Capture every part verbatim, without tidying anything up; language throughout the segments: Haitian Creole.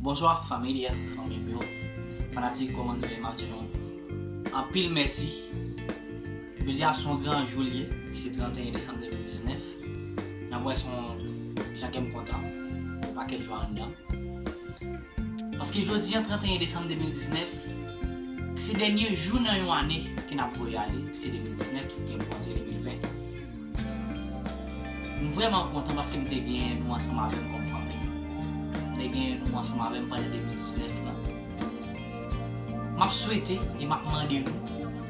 Bonswa, fanmi, fanmi m yo. Fanatik, kòman nou ye? M ap di nou anpil mèsi. Jodi a se yon gran jou l ye, ki se trannteyen desanm de mil diznèf. N ap wè se yon jan ke m kontan, yon pakèt jwa anndan. Paske jodi a, trannteyen desanm de mil diznèf, se dènye jou nan yon ane ke n ap voye ale, ki se de mil diznèf, ki gen pou antre de mil ven. M vrèman kontan paske m te genyen nou ansanm avè m kòm fanmi. M te genyen nou ansanm avè m pandan de mil diznèf lan. M ap swete e m ap mande nou,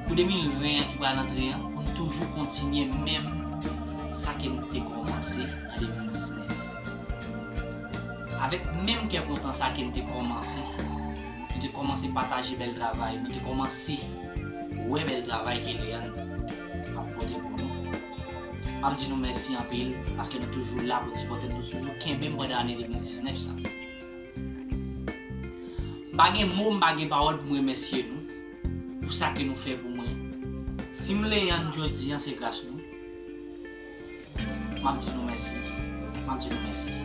pou de mil ven an ki pral antre an, pou n toujou kontinye menm sa ke n te kòmanse an de mil diznèf. Avèk menm kè kontan sa ke n te kòmanse, nou te kòmanse pataje bèl travay, nou te kòmanse wè bèl travay ke Leandre ap pote pou nou. M ap di nou mèsi anpil, paske nou toujou la pou sipòte m, nou toujou kenbe m pandan ane de mil diznèf sa. M pa gen mo, m pa gen pawòl pou m remèsye nou, pou sa ke nou fè pou mwen. Si m Leandre jodi a, se gras nou. M ap di nou mèsi. M ap di nou mèsi.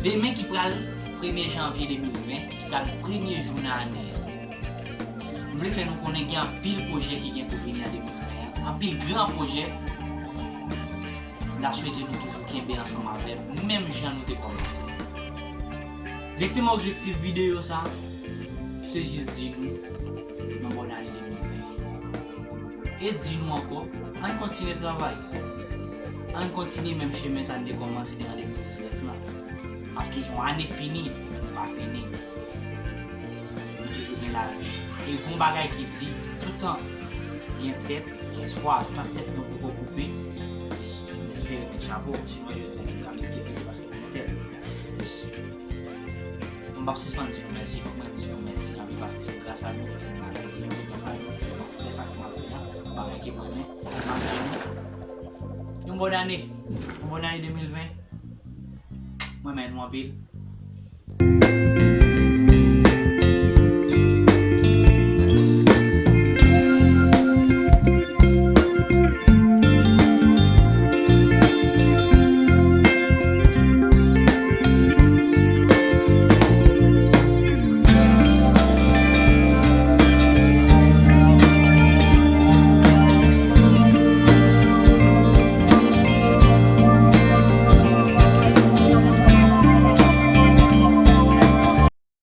Demen ki pral premye janvye de mil ven, ki pral premye jou nan ane an, m vle fè nou konnen gen anpil pwojè ki gen pou vini an de mil ven an. Anpil gran pwojè. M ta swete nou toujou kenbe ansanm avè m, menm jan nou te kòmanse. Direkteman objektif videyo sa, se jis di nou yon bòn ane de mil ven. E di nou ankò, ann kontinye travay. Ann kontinye menm chemen sa n te kòmanse depi an de mil diznèf lan. Paske yon ane fini, li pa fini. Nou toujou gen lavi. E gon bagay ki di, toutan gen tèt, gen espwa, toutan tèt nou poko koupe, m espere met chapo. Sinon, yo di, nou ka met kepi, se paske nou gen tèt. M p ap sispann di nou mèsi, fòk mwen di nou mèsi anpil paske se gras a nou ke m la jodi a, se gras a nou ke m ap fè sa ke m ap fè a, bagay ke m renmen. M ap di nou, yon bòn ane, yon bòn ane de mil ven. Mwen renmen nou anpil.